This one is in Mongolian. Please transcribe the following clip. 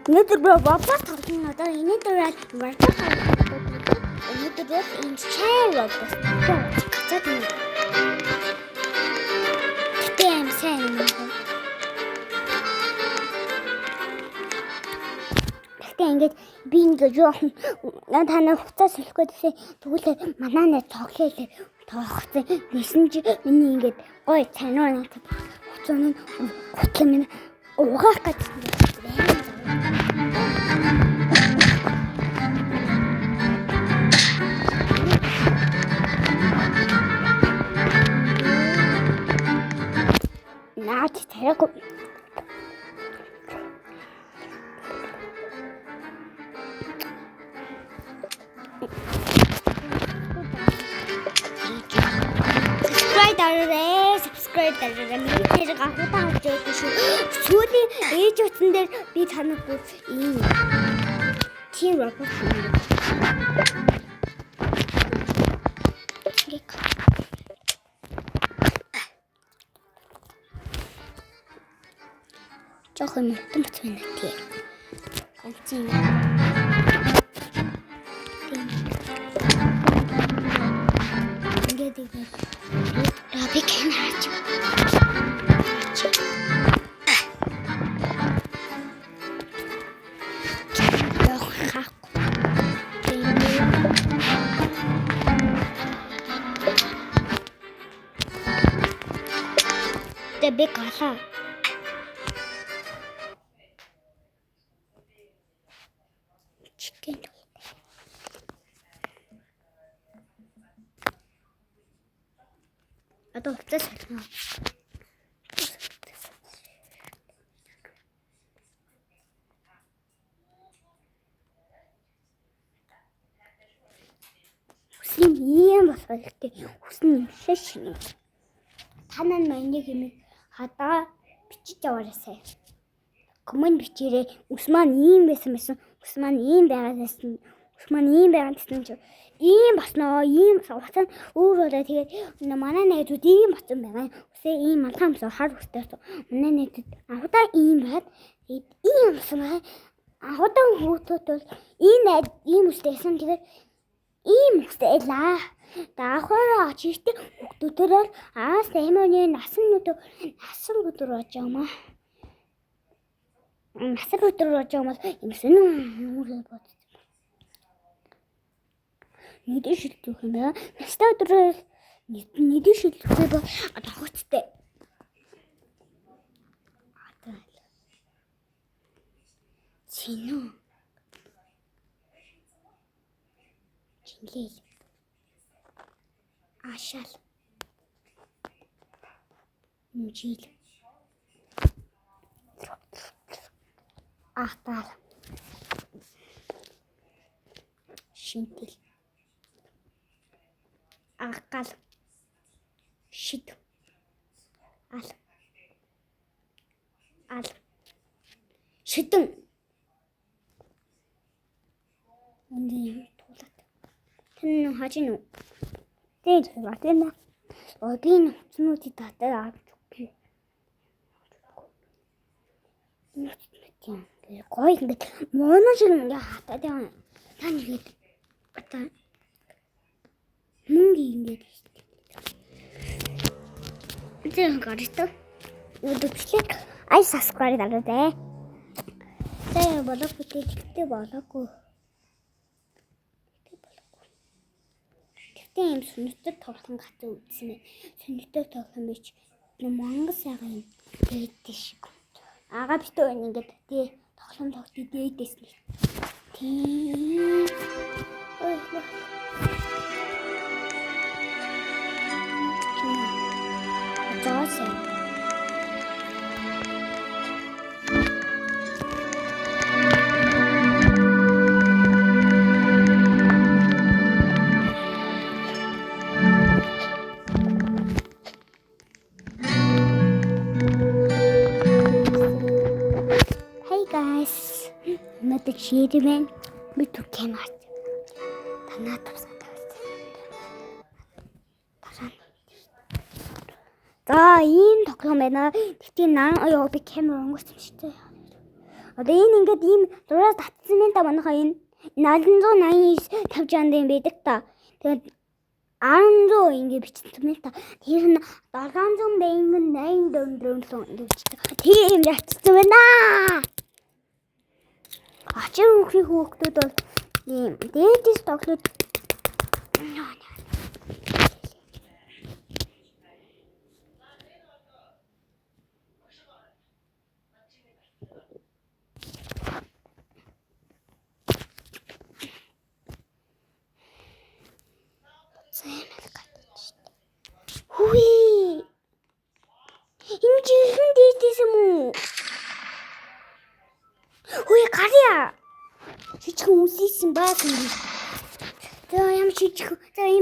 Өнөөдөр би Roblox тоглоно. Одоо өнөөдөр бол Roblox тоглоно. Өнөөдөр бол энэ чай Roblox. Гацаад юм. Гэтэ аим сайн юм аа. Гэтэ ингээд би ингээд жоохон та нар хуцаа солих гэдсэн. Тэгвэл манай нэр тоглоё тоглохгүй. Нэсэн чи миний ингээд гой цануу надад хуцаа нь гутлаа минь угаах гэсэн. Наад тариагүй. Subscribe дараарай. Subscribe дараарай. Миний нэр анхудаа авч явдаг шүү. Сүүлийн ээж утсан дээр би танахгүй ийм team robot юм. Ингээд жоохон мутан бат байна тий. Ганц юм. Ингээд ингээд би камер харж. Жохон хаахгүй. Тэгээ би галаа. Chicken. Одоо хувцас солино. Үсний ийм болох хэрэгтэй. Үсний юм шиг. Та нар миний хэмээх хадаа бичиж яваарай. Коммент бичээрэй. Үс маань ийм байсан байсан. Үс маань ийм байгаа байсан. Үс маань ийм байгаа гэсэн чи ийм босноо, ийм хугацаа нь өөр болоо. Тэгээд манай найзууд ийм болсон байгаа. Үсээ ийм малгай өмсөн хар үстэй болсон. Манай найзууд анхудаа ийм байгаад тэгээд ийм болсон байгаа. Анхудаа хүүхдүүд бол ийм найз ийм үстэй байсан. Тэгээд ийм үстэй байлаа. Даахаараа очижтэй хүүхдүүдээр бол аас аймны насан нүдэ насан өдөр болж байгаа юм аа. Насан өдөр болж байгаа юм бол юм сонин нүрээ бодсон. Нүдэ шилжүүлэх юм байна. Настай өдрөөр нүдэ шилжүүлэх бол одоо хуцтай. Одоо Чинүү. Чинлэл. Ашаал. Жил. Атал. Шинтэл. Агал. Шид. Ал. Ал. Шидэн. Энд туулаад. Тэн хажин уу? Тэ тийм ээ. Би энэ хувцснуудыг татаад авч өгье. Энэ хувцснууд юм. Гоё ингээд моно шиг ингээд хатаад байгаа. Та нэгээд одоо мөнгө ингээд зэн гартай. Өдөрчлэг ай subscribe дараарай. За болоо бүтээлтэй болоогүй. Гэтэ ийм сүнслэг тоглоом гацсан үзсэн ээ. Сүнслэг тоглоом биш. Монгол сайхан юм дээд шиг. Ага битүү байна ингээд тий тоглоом тоглох дээдээс нэг. Тий. Ой. Зоос. Hey guys. Өнөөдөр ширмэн би түр кино. Танаа тусаад байсан. Дараа нь. За ийм тоглоом байна. Тэгтээ нан ёо би камер өнгөрсөн шүү дээ. Одоо энэ ингээд ийм зураас татсан юм та манайхаа энэ 789 тавьж анд юм байдаг та. Тэгээд 100 ингэ бичсэн юм та. Тэр нь 784 ингэ бичсэн. Тийм ятсан байна. Ачин хүүхний хүүхдүүд бол ийм дээдис тоглоод Хүй. Энэ жинхэнэ дээдис юм уу? Хүй гарья. Жижигхэн үсийсэн баасан би. За юм жижигхэн. За юм